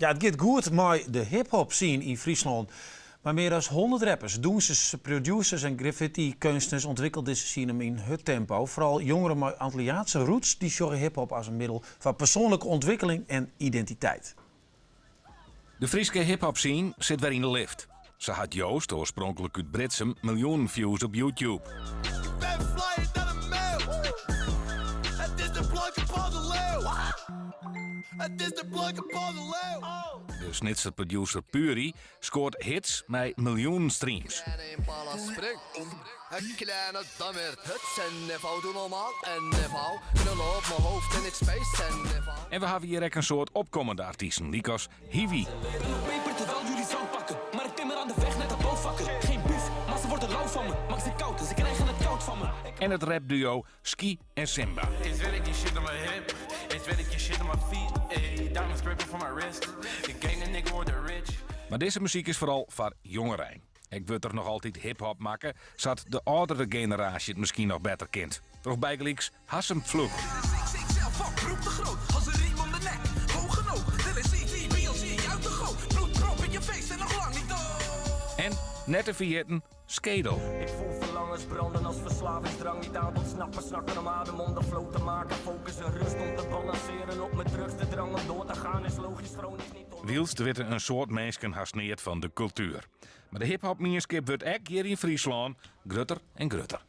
Ja, it giet goed mei de hiphop scene yn Fryslân. Mei mear as 100 rappers, dûnsers, producers en graffiti-keunstners ûntwikkelt dizze scene him yn hurd tempo. Foaral jongeren mei Antilliaanse roots dy sjogge hiphop as in middel foar persoanlike ûntwikkeling en identiteit. De Fryske hiphop scene sit wer yn de lift. Sa hat Joost, oarspronklik út Britsum, miljoenen views op YouTube. Ik ben flyer dan een meeuw. Het is de blanke van de leeuw. Het is de blanke van de leeuw. De Snitser producer Puri skoart hits mei miljoenen streams. Kleine impala spring. Een kleine dammer. Het en niveau, doe normaal en niveau. Knullen op mijn hoofd en ik space en niveau. En we hawwe hjir ek in soad opkommende artysten, lykas Hiwi. Ben op paper terwijl jullie zand pakken. Maar ik timmer aan de weg net de bouwvakker. Geen beef, maar ze worden lauw van me. Maak ze koud en ze krijgen het koud van me. En it rapduo Ski en Simba. Is weet ik je shit on my hip. Is weet ik je shit on my feet. Ey, diamonds gripping for my wrist. De gang en ik worden rich. Mar dizze muzyk is foaral foar jongerein. Ek wurdt der noch altyd hiphop makke, sa't de âldere generaasje it miskien noch better kent. Troch bygelyks Hassenpflug. En, net te ferjitten, Skedel. Ik voel verlangens branden als verslavingsdrang. Niet aan tot snappen, snakken om adem om de flow te maken. Focus en rust om te balanceren op mijn drugs. De drang om door te gaan is logisch, chronisch niet. Wylst witte in soad minsken hast neat fan de kultuer. Mar de hiphopmienskip wurdt ek hjir yn Fryslân grutter en grutter.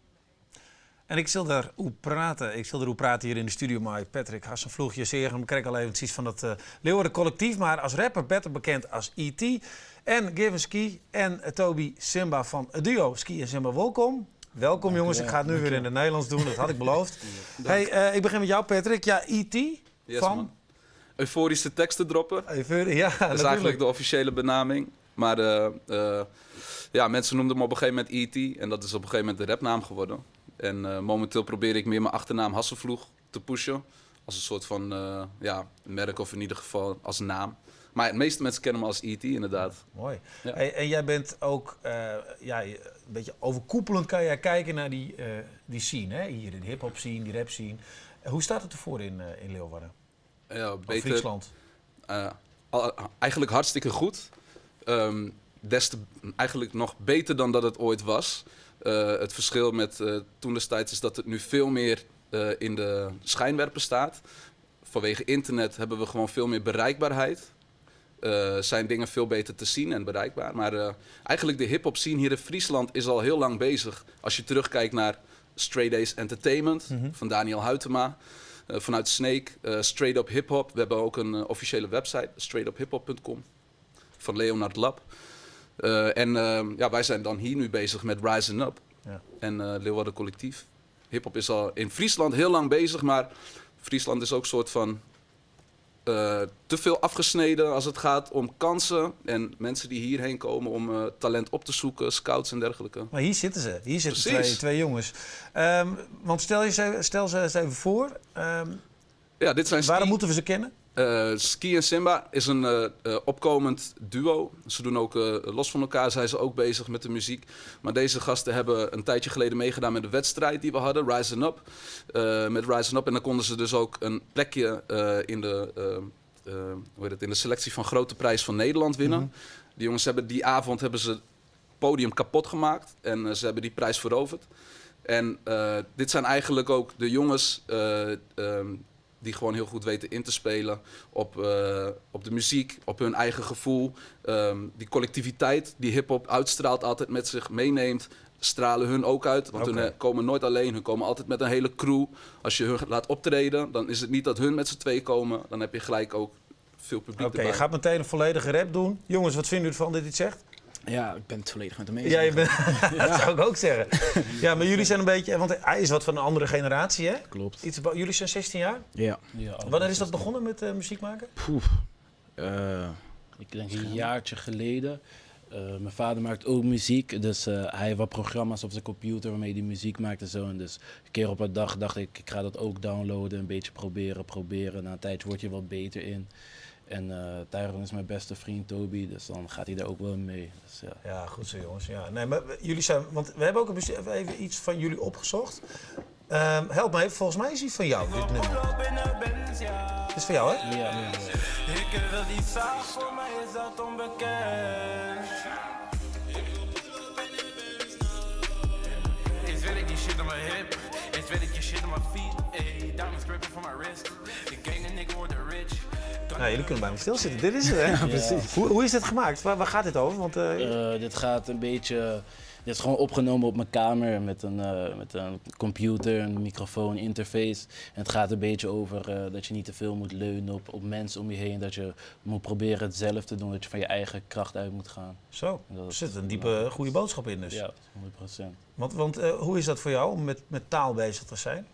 En ik sil der oer prate. Ik sil der oer prate hjir yn de studio mei Patrick Hassenpflug. Je seagen him krekt al eventsjes fan it Leeuwarden Collectief, mar as rapper better bekend as E.T. En Gavin Ski en Toby Simba fan it duo Ski en Simba. Wolkom. Welkom jongens, ik ga het nu weer in het Nederlands doen, dat had ik beloofd. Hey, ik begin met jou Patrick. Ja, E.T. Yes, van? man. Euforische teksten droppen. Ja, Dat is eigenlijk de officiële benaming. Maar ja, mensen noemden me op een gegeven moment E.T. En dat is op een gegeven moment de rapnaam geworden. En momenteel probeer ik meer mijn achternaam Hassenpflug te pushen. Als een soort van ja, merk of in ieder geval als naam. Maar de meeste mensen kennen me als E.T. inderdaad. Mooi. Ja. Hey, en jij bent ook ja, een beetje overkoepelend kan jij kijken naar die scene, hè? Hier, de hip-hop scene, die rap scene. Hoe staat het ervoor in Leeuwarden? Ja, Of beter. Friesland? Eigenlijk hartstikke goed. Des te, eigenlijk nog beter dan dat het ooit was. Het verschil met toen destijds is dat het nu veel meer in de schijnwerper staat. Vanwege internet hebben we gewoon veel meer bereikbaarheid. Zijn dingen veel beter te zien en bereikbaar. Maar eigenlijk de hip-hop scene hier in Friesland is al heel lang bezig. Als je terugkijkt naar Straight Ace Entertainment van Daniel Huytema. Vanuit Sneek, Straight Up Hip Hop. We hebben ook een officiële website, straightuphip-hop.com, van Leonard Lab. En ja, wij zijn dan hier nu bezig met Rising Up en Leeuwarden Collectief. Hip-hop is al in Friesland heel lang bezig, maar Friesland is ook een soort van te veel afgesneden als het gaat om kansen en mensen die hierheen komen om talent op te zoeken, scouts en dergelijke. Maar hier zitten ze. Hier zitten twee jongens. Want stel ze eens even voor. Ja, dit zijn Waarom Ski. moeten we ze kennen? Ski en Simba is een opkomend duo. Ze doen ook, los van elkaar zijn ze ook bezig met de muziek. Maar deze gasten hebben een tijdje geleden meegedaan met de wedstrijd die we hadden, Rising Up. Met Rising Up. En dan konden ze dus ook een plekje hoe heet het, in de selectie van Grote Prijs van Nederland winnen. Die jongens hebben die avond hebben ze het podium kapot gemaakt en ze hebben die prijs veroverd. En dit zijn eigenlijk ook de jongens die gewoon heel goed weten in te spelen op de muziek, op hun eigen gevoel. Die collectiviteit die hiphop uitstraalt, altijd met zich meeneemt, stralen hun ook uit. Want hun komen nooit alleen, hun komen altijd met een hele crew. Als je hun laat optreden, dan is het niet dat hun met z'n twee komen. Dan heb je gelijk ook veel publiek Oké, je erbij. gaat meteen een volledige rap doen. Jongens, wat vinden jullie ervan dat hij het zegt? Ja, ik ben het volledig met hem eens. Ja, je bent, dat zou ik ook zeggen. Ja, maar jullie zijn een beetje... Want hij is wat van een andere generatie, hè? Klopt. Jullie zijn 16 jaar? Ja. Ja, allebei Wanneer is dat 16. begonnen met muziek maken? Poeh. Ik denk een jaartje geleden. Mijn vader maakt ook muziek, dus hij heeft wat programma's op zijn computer waarmee hij muziek maakt en zo. En dus een keer op een dag dacht ik, ik ga dat ook downloaden, een beetje proberen, proberen. Na een tijdje word je wat beter in. En Tyron is mijn beste vriend, Toby, dus dan gaat hij daar ook wel mee. Dus, ja. Ja, goed zo jongens. Ja. Nee, maar jullie zijn, want we hebben ook een even iets van jullie opgezocht. Help me even, volgens mij is hij van jou, dit nummer. Dit is van jou, hè? Ja. Ik Dikke wil die zaak, voor mij is dat onbekend. Eerst wil ik die shit on mijn hip. Eerst wil ik je shit on mijn feet. Ey, diamonds dripping from my wrist. De gang en ik worden rich. Nou, jullie kunnen bijna stilzitten. Dit is het, hè? Ja, precies. Hoe is dit gemaakt? Waar gaat dit over? Want, Dit gaat een beetje. Dit is gewoon opgenomen op mijn kamer met een computer, een microfoon, interface. En het gaat een beetje over dat je niet te veel moet leunen op mensen om je heen. Dat je moet proberen het zelf te doen, dat je van je eigen kracht uit moet gaan. Zo, En dat er zit een diepe goede boodschap in dus. Ja, 100%. Want hoe is dat voor jou om met taal bezig te zijn?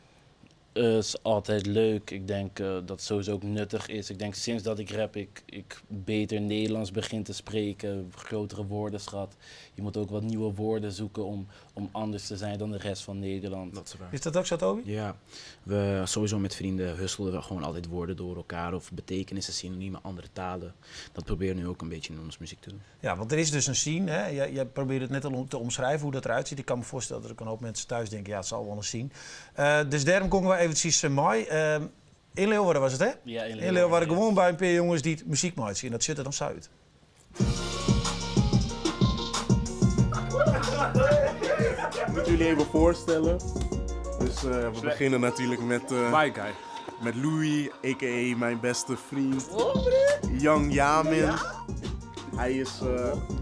Is altijd leuk. Ik denk dat het sowieso ook nuttig is. Ik denk sinds dat ik rap, ik beter Nederlands begin te spreken, grotere woordenschat. Je moet ook wat nieuwe woorden zoeken om anders te zijn dan de rest van Nederland. Dat is waar. Is dat ook zo, Toby? Ja, we sowieso met vrienden husselden we gewoon altijd woorden door elkaar of betekenissen, synoniemen, andere talen. Dat proberen we nu ook een beetje in onze muziek te doen. Ja, want er is dus een scene. Hè? Jij probeert het net al te omschrijven hoe dat eruit ziet. Ik kan me voorstellen dat er ook een hoop mensen thuis denken, ja, het zal wel een scene. Dus daarom komen we eventjes mooi. In Leeuwarden was het, hè? Ja, in In Leeuwarden, Leeuwarden ja. gewoon bij een paar jongens die het muziek maken. En dat zit er dan zo uit. Ik moet jullie even voorstellen. Dus we beginnen natuurlijk Bye, guy. met Louis, a.k.a. mijn beste vriend. Young Yamin. Hij is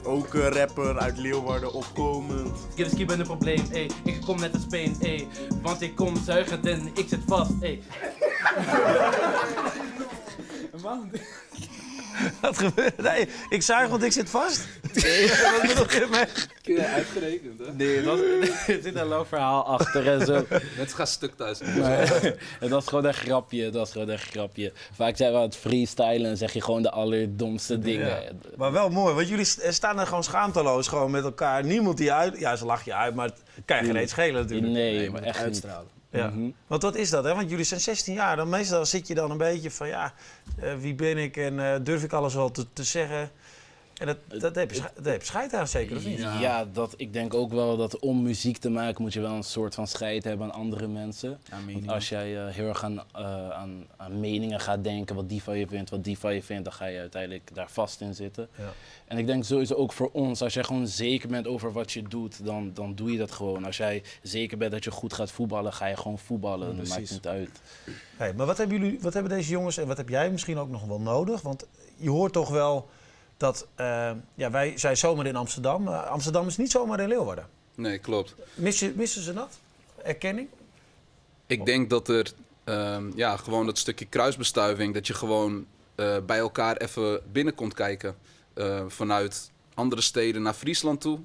ook een rapper uit Leeuwarden, opkomend. Give a ben een probleem, ey. Ik kom net als Spain, ey. Want ik kom zuigend en ik zit vast, ey. Wat gebeurt er? Nee, ik zuig, want ik zit vast. Wat bedoel je ermee? Keer uitgerekend, hè? Nee, er zit een lang verhaal achter en zo. Mensen gaan stuk thuis. Maar, het was gewoon een grapje, het was gewoon een grapje. Vaak zijn we aan het freestylen en zeg je gewoon de allerdomste dingen. Ja. Maar wel mooi, want jullie staan er gewoon schaamteloos gewoon met elkaar. Niemand die uit... Ja, ze lachen je uit, maar het kan je geen reet schelen natuurlijk. Nee, Nee, maar maar echt niet. uitstralen. Ja. Want wat is dat, hè? Want jullie zijn 16 jaar. Dan meestal zit je dan een beetje van, ja, wie ben ik en durf ik alles wel te zeggen? En dat heb je scheid aan zeker, of niet? Ja, ik denk ook wel dat om muziek te maken moet je wel een soort van scheid hebben aan andere mensen. Ja, Want meningen. als jij heel erg aan meningen gaat denken, wat die van je vindt, wat die van je vindt, dan ga je uiteindelijk daar vast in zitten. Ja. En ik denk sowieso ook voor ons, als jij gewoon zeker bent over wat je doet, dan doe je dat gewoon. Als jij zeker bent dat je goed gaat voetballen, ga je gewoon voetballen. Dat maakt Precies. niet uit. Hey, maar wat hebben jullie, wat hebben deze jongens en wat heb jij misschien ook nog wel nodig? Want je hoort toch wel dat, ja, wij zijn zomaar in Amsterdam. Amsterdam is niet zomaar in Leeuwarden. Nee, klopt. Missen ze dat? Erkenning? Ik denk dat er gewoon dat stukje kruisbestuiving, dat je gewoon bij elkaar even binnen komt kijken. Vanuit andere steden naar Friesland toe.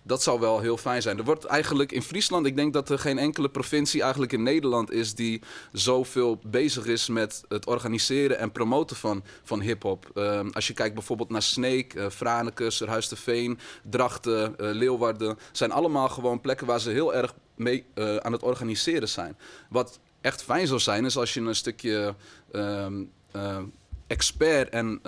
Dat zou wel heel fijn zijn. Er wordt eigenlijk in Friesland, ik denk dat er geen enkele provincie eigenlijk in Nederland is die zoveel bezig is met het organiseren en promoten van hiphop. Als je kijkt bijvoorbeeld naar Sneek, Franeker, Surhuisterveen, Drachten, Leeuwarden, zijn allemaal gewoon plekken waar ze heel erg mee aan het organiseren zijn. Wat echt fijn zou zijn, is als je een stukje expert en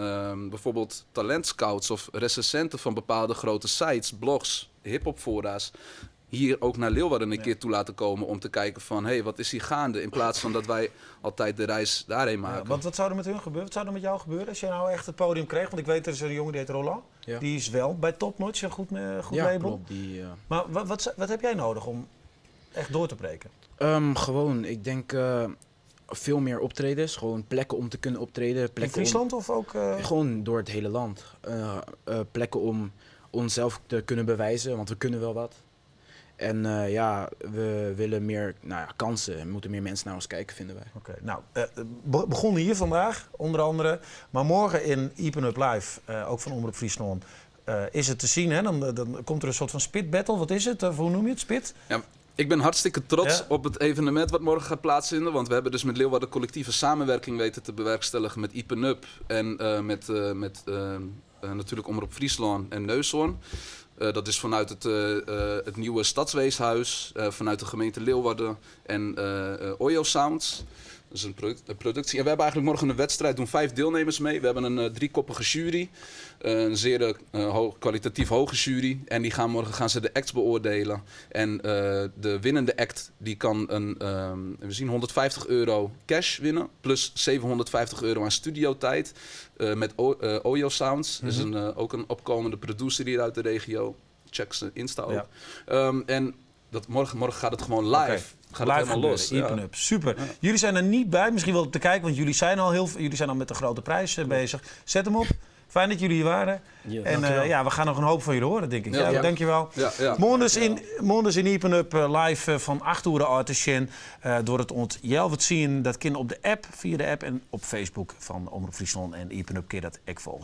bijvoorbeeld talentscouts of recensenten van bepaalde grote sites, blogs, hiphopfora's, hier ook naar Leeuwarden een keer toe laten komen om te kijken van, hé, hey, wat is hier gaande? In plaats van dat wij altijd de reis daarheen Ja, maken. want wat zou er met hun gebeuren? Wat zou er met jou gebeuren als jij nou echt het podium kreeg? Want ik weet, er is een jongen die heet Roland. Ja. Die is wel bij Top Notch, een goed Ja, label. klopt. Die, Maar wat heb jij nodig om echt door te breken? Gewoon, ik denk veel meer optredens. Gewoon plekken om te kunnen optreden. In Plekken om Friesland of ook? Gewoon door het hele land. Plekken om onszelf te kunnen bewijzen, want we kunnen wel wat. En we willen meer, kansen. Er moeten meer mensen naar ons kijken, vinden wij. Oké, begon hier vandaag, onder andere. Maar morgen in Iepen Up Live, ook van Omroep Friesland, is het te zien. Hè? Dan komt er een soort van spit battle. Wat is het? Of hoe noem je het? Spit? Ja, ik ben hartstikke trots Ja. op het evenement wat morgen gaat plaatsvinden. Want we hebben dus met Leeuwarden Collectieve samenwerking weten te bewerkstelligen met Iepen Up en met natuurlijk Omroep Friesland en Neushoorn. Dat is vanuit het nieuwe Stadsweeshuis, vanuit de gemeente Leeuwarden en Oyo Sounds. Dus een, een productie. En we hebben eigenlijk morgen een wedstrijd, doen vijf deelnemers mee. We hebben een driekoppige jury. Een zeer hoog, kwalitatief hoge jury. En die gaan morgen gaan ze de acts beoordelen. En de winnende act die kan een, we zien €150 cash winnen. Plus €750 aan studiotijd. Met Oyo Sounds. Dat is ook een opkomende producer hier uit de regio. Check zijn Insta ook. En dat morgen gaat het gewoon live. Oké. Gaat Live het helemaal los. gebeuren, Iepen Up. Super. Jullie zijn er niet bij, misschien wel te kijken, want jullie zijn al met de grote prijs bezig. Zet hem op. Fijn dat jullie hier waren. Ja, En dankjewel. ja, we gaan nog een hoop van jullie horen, denk ik. Ja, Ja. dankjewel. Ja. Morgen dus in Iepen Up live van 8 uur ôf te sjen. Door it oant healwei tsienen. Dat kin op de app, via de app en op Facebook van Omrop Fryslân en Iepen Up kin dat ek folgje.